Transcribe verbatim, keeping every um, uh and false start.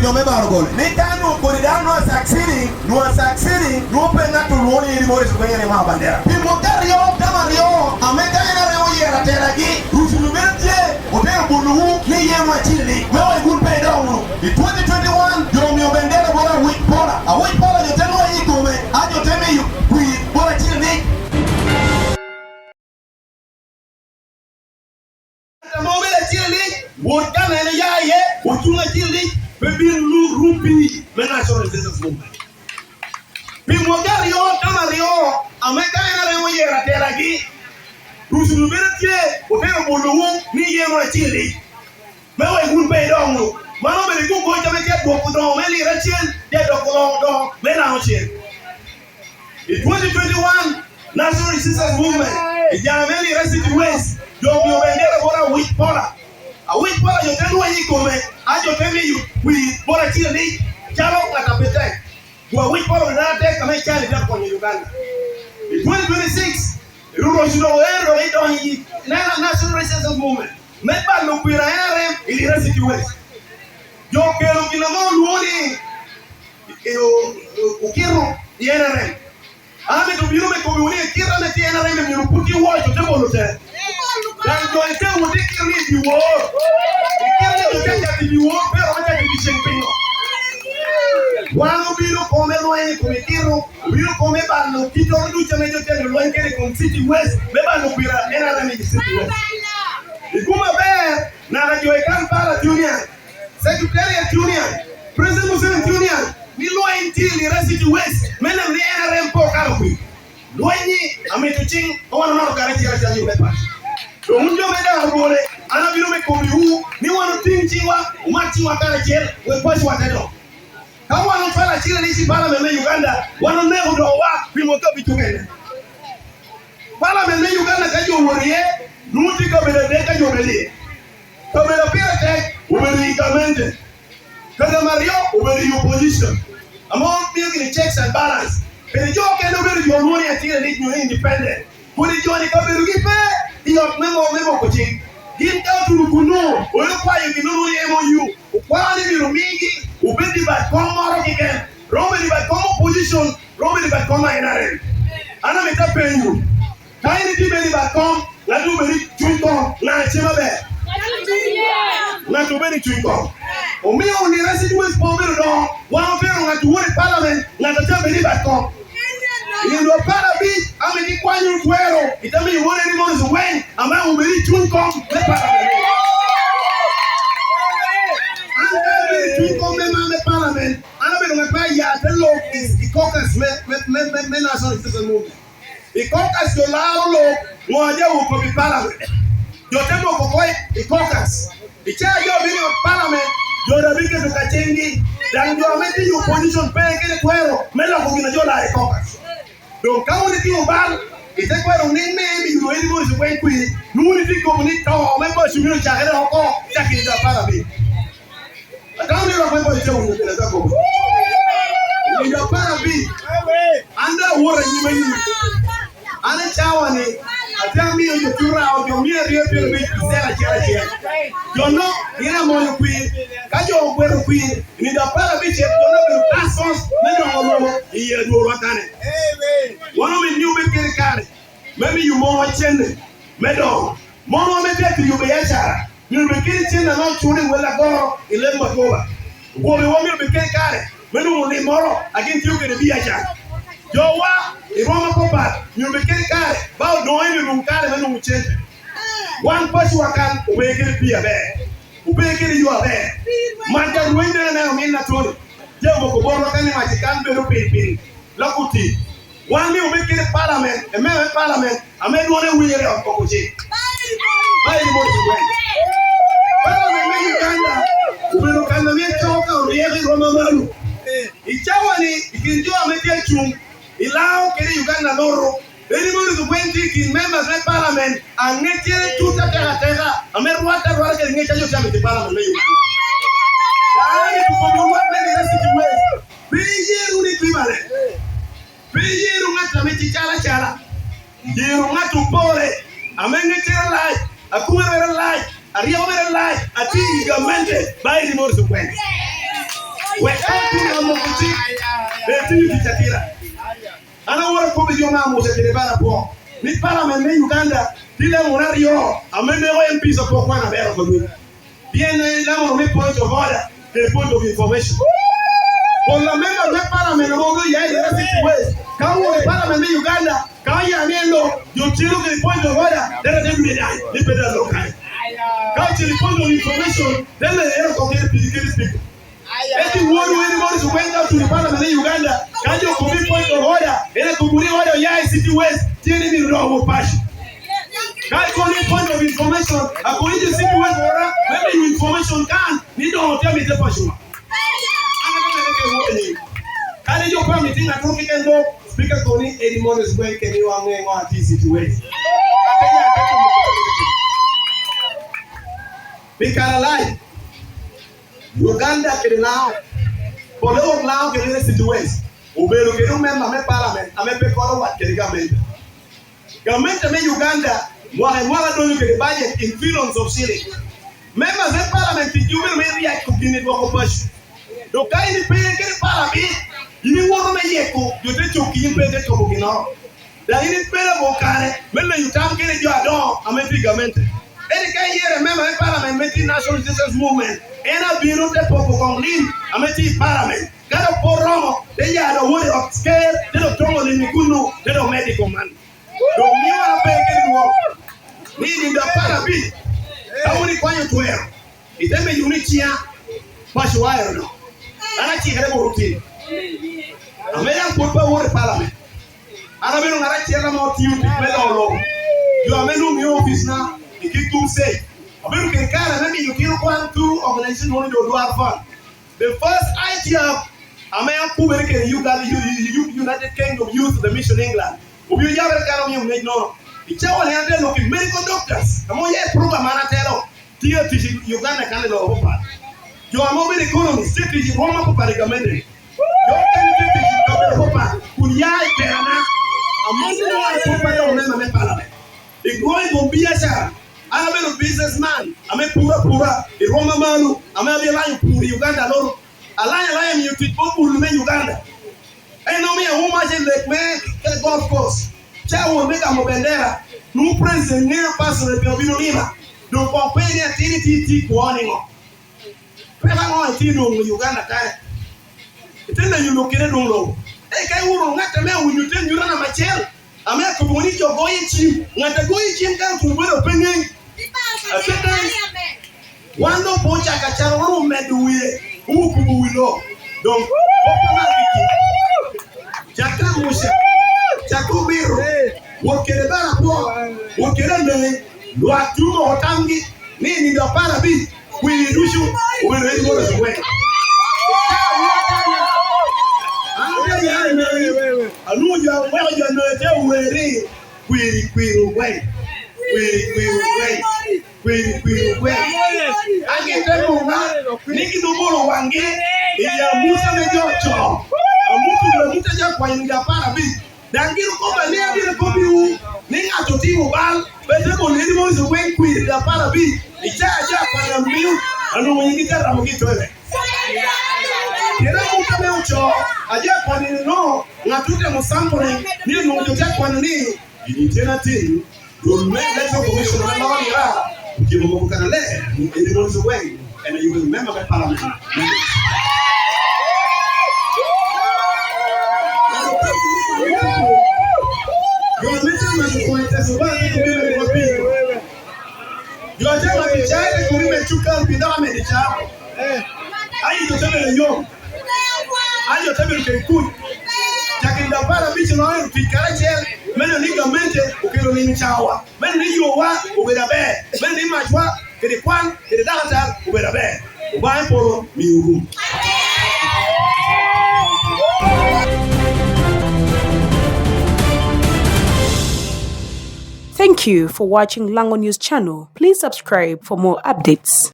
Jo me baro gol. Ni ka nwoŋo kodi dano nwoŋo succeeding, nwoŋo succeeding, nwoŋo pe ŋat olwoŋo ni Eddie Morris Ogweng en ema bandera. Pi mwaka aryo, tam aryo, ame ka en aryo oyero atelagi, Rucunu bedo tye, otero bolowu ni yen wacil ni, me wek wun pe idok wunu. I twenty twenty-one, jo omio bandera bot Awic Pola. Awic Pola jo te lweny i kome, a jo te miyo kwir bot acil ni. Ame obedo acil ni, wot ka en oya iye, ocuŋ acil ni, pe bin lu rupi me National Resistance Movement. Pi mwaka aryo, tam aryo, ame ka en aryo oyero atelagi, Rucunu bedo tye, otero bolowu ni yen wacil ni. Me wek wun pe idok wunu. Mano obedo i kuc ame tye adwoko doŋo me liro acel, tye adoko doŋo, doŋo me Laŋo Cen. I twenty twenty-one, National Resistance Movement, i jana me liro City West, jo omio bendera bot Awic Pola. Awic Pola jo te lweny i kome, a jo te miyo kwir bot acil ni, calo ŋat a pe tek. Wa Awic Pola bene atek ame can i te konyo Uganda. I twenty twenty-six, Ruroc doŋ oero doŋ idonyo i na-, National Resistance Movement me balo kwir a N R M i Lira City West. Jo okelo gin ame olwoŋo ni, e, o-, o-, okito i N R M. An amito bino me kobbiwu ni kite ame tye i N R M myero pwod iwoc ote bolo te. Daŋ jo ite wot ikit ni i dyewor. Ikit ni jo te cato i dyewor, pe romo cato i dyeceŋ pingo. Wan obino kome lweny i kom ikito, obino kome balo kittoro ducu ame jo tye lweny kede i kom City West, me balo kwir a N R M i City West. Ikumo aber, naka jo i Kampala Junior, Secretariat Junior, President Museveni Junior, ni lweny tye i Lira City West, me neno ni N R M pe okalo kwir. Lweny-ni amito ciŋ wan onoro karacel acel i me paco. Doŋ wun jo me daro bwole, an abino me kobbiwu ni wan otiŋ ciŋwa, omak ciŋwa karacel, wek pacowa te dongo. Ka wan ocwalo acel ni i palamen me Uganda, wan oneko doŋwa pi mwaka abic okene. Palamen me Uganda ka jo owoto iye, nwoŋo tye kabedo adek ka jo obedo iye. Kabedo pire tek obedo i gamente. Kadi ame aryo obedo i opposition, ame omio gini checks and balance. Kadi jo okene obedo jo olwoŋo ni atira ni nyo independent. Kodi jo-ni kabedogi pe i ot me mo-, me moko cik. Gin ka otuno kunnu, oyo okwayo gin olwoŋo ni M O U, okwao ni myero omigi obed i bad kom moro keken. Romo bedo i bad kom opposition, romo bedo i bad kom a N R M. An amito apenyo, ka in itye bedo i bad kom, ŋat obedo i cuny kom, ŋa cem aber? Ŋat obedo i cuny kom. Omio University West pe obedo doŋo, wan otero ŋat owot i parliament, ŋat acel bedo i bad kom. I nino apar abic, ame gikwanyo otwero, ite miyo wode ni Morris Ogweng, ame obedo i cuny kom me parliament. An ka abedo i cuny kom me man me parliament, an abedo ŋat me aya te lok i, i caucus me, me, me, me, me National Resistance Movement. I caucus jo laro lok, ŋo a ja wok kop i parliament? Jo te moko oko i, i caucus. I caa jo bino i ot parliament, jo daŋ biketo ka ciŋgi. Daŋ jo ame tye i opposition pe kede twero me loko gin a jo laro i caucus. Doŋ ka wun itimo bal, ite kwero niŋ ni imiyo Eddie Morris Ogweng kwir, nwoŋo wun itye kobo ni to me paco myero ocakere oko, cakere i dwe apar abic. Atamo ni lwak me paco ca owinjo gin ame akobo. I dwe apar abic, an doŋ awoto anyim anyim. An i cawa-ni, atye amiyo jo Curao jo mia aryo pyerabicel acel acel. Jo-nu gin amoyo kwir. Ka jo ogwero kwir, i nino apar abicel, jo-nu obedo task force me doŋo lobo i yee adwor Akane. Wan omito ni obed kede kare me miyo monwa cene me doŋo. Monwa ame tye ka tiyo biacara, myero obed kede cene ame oculo i wel agoro i leb magoba. Okobewa myero obed kede kare me nwoŋo limmoro a gin tio kede biacara. Jowa i rwom apapat myero obed kede kare, ba odoŋe myero onwoŋ kare me nwoŋo cente. Wan pacowa kan obedo kede pii aber, obedo kede yo aber. Mac a rweny bene aneno min atoni. Jami moko botwa kan i mac i kan bedo piripiri. Lok oti. Wan ni obed kede parliament, a member me parliament, ame dwone winyere oko kucik. Ba Eddie Morris Ogweng. Parliament me Uganda obedo kan ame coko ka oryeko i rwom amalo. I cawa-ni, i kin jo ame tye acuŋ i Laŋo kede Uganda Luru, Eddie Morris Ogweng tye i kin members me parliament aŋeccere tut atek ateka, ame rwatte arwata kede ŋec a jo tye amito i parliament me Uganda. Dano ni tuko dwong wat me Lira City West. Pe iyero ni Kimberley. Pe iyero ŋat ame tye calo acala. Yero ŋat opore, ame ŋeccere lac, akuma mere lac, aryeko mere lac, atye i gamente, ba Eddie Morris Ogweng. Wek ka itye ka moko cik, bed itiyo tic atira. An aworo kop i jo me Amuca kede bala pwo, ni parliament me Uganda tye level aryo ame neko M Ps apok kwan aber oko lweny. Pien en level me point of order kede point of information. Pol amemba me parliament ame obino ya i City West, ka owuok i parliament me Uganda, ka oya ni en lo, jo ciro kede point of order, dera te dwe daŋ, ni pe dera lo kany. Ka ociro i point of information, dera en oko kede pi-, kede speaker. Ento won wen Morris Ogweng ka otuno i parliament me Uganda, ka jo kobo i point of order, en akobo ni order oya i City West, tye ni myero dok owot paco. Ka ikobo ni point of information, akobo ni jo City West ora, me miyo information kan, ni doŋ otye amito paco. An ame mene ke wot ni, kadi jo pa meeting aturo keken do, speaker kobo ni Eddie Morris Ogweng kede wa ŋe ŋo ati City West. Apenyo, apenyo. Pi kare alac, Uganda kede Lao, pole wok Lao kede City West, obedo kede omemba me parliament ame pe koro wat kede gamente. Gamente me Uganda mwaka i mwaka donyo kede budget in trillions of shilling. Members me parliament ticgi obedo me ryeko gin i dwoko paco. Dok ka in ipe kede pala abit, in iwoto me yeko jo te cokki, in pe ite kobo ginnoro. Daŋ in ibedo abo kare me leyo tam kede jo adoŋo ame tye i gamente. Ento ka iyero memba me parliament me tye National Resistance Movement, en abino te poko koŋ lim ame tye i parliament. Ka dok pe oromo, te ya dok wot i ot ker, te dok toŋo lim i kunnu, te dok medo i kom man. Dok mio an ape kede lworo ni i nino apar abic, ka wun ikwanyo twero, ite meyo wunu i ciŋa, paco aero dok. An acikere bot otin. Ame daŋ pwod pe awoto i parliament. An abedo ŋat acel ame otio tic me loo lobo. Jo ame nwoŋo i oficna i Kigthum State, abedo kede kare me miyo otino kwan through organization woni the Odwar Fund. The first I T F ame akubere kede Uganda, U-, U-, U-, United Kingdom Youth of the Mission England, obio yabere kan omio ngec nono. I cawa ni an te lok i medical doctors, ame oye i program an atelo, tye atic i Uganda kan i lobo apapat. Jo ame obedo economist tye tic i rwom apapat i gamente. Jo okene tye tic i kabedo apapat, kun ya i terana. Amito ni wan pwod pe dok omemba me parliament. I gwok i kom biacara, an abedo businessman ame puro apura i rwom amalo, ame abino lanyo pur i Uganda nono. Alanyo alanya mio tic bot bulu me Uganda. En omio auma i lek me, me golf course. Ca won me gamo bendera, nwoŋo president ŋea personal pe obino lima. Doŋ koŋ pe ni atin itye itye kwo niŋo? Peko aŋo itye nwoŋo i Uganda kae? Ite lenyo lok kede dwoŋ lobo. Eka iwuro ŋat ame owinyo te nyuto namba acel, ame akobo ni jo goyo cim. Ŋat a goyo cim ka otuno bedo pe ŋeny. Atete, wan doŋ pe ocako acalo wan omedo wie, okubo wi lok. Doŋ, kop ame agikki. Cak ka Muca, cak ka Omiro, wot kede Barapwo, wot kede Amei, lwak tuŋ oko tamgi, ni i nino apar abic, kwir ducu obedo en Morris Ogweng. An ote ya i Amei, anwoŋo jo, aweko jo Amei te wer ni, "Kwiri, kwiri Ogweng, kwiri, kwiri Ogweng." Kwiri, kwiri Ogweng. An gin te nwoŋa ni gin obolo waŋgi i amuca me jo oco. Amuca obedo amuca jo akwanyo nino apar abic. Daŋ gin okobo ni abino kobbiwu ni ŋat otimo bal, pe te bolo Eddie Morris Ogweng kwiri nino apar abic. I caa jo akwanyo amio, anwoŋo nyingi te ramogi i toilet. Pien amuca me oco, a jo akwanyo ni no, ŋat otemo sampling ni onwoŋo jo te kwanyo ni, gin ityen atin, Rwot me Electoral Commission ame loko nira, otyeko moko kannaler ni Eddie Morris Ogweng en aye obedo member me parliament. Jo me cama jo kwany teko ba ni kumi me wapiro. Jo te mato cawa i kumi me cukar pi dok amedo cawa. Ayi jo te bedo yom. Ayi jo te bedo kede kuc. Cak i nino apar abic oloyo tic karacel, me neno ni gamente okelo nino cawa, me neno ni yowa obedo aber, me neno ni macwa kede kwan kede dakatar obedo aber. Obaŋa i polo miwu gum. Thank you for watching Lango News Channel. Please subscribe for more updates.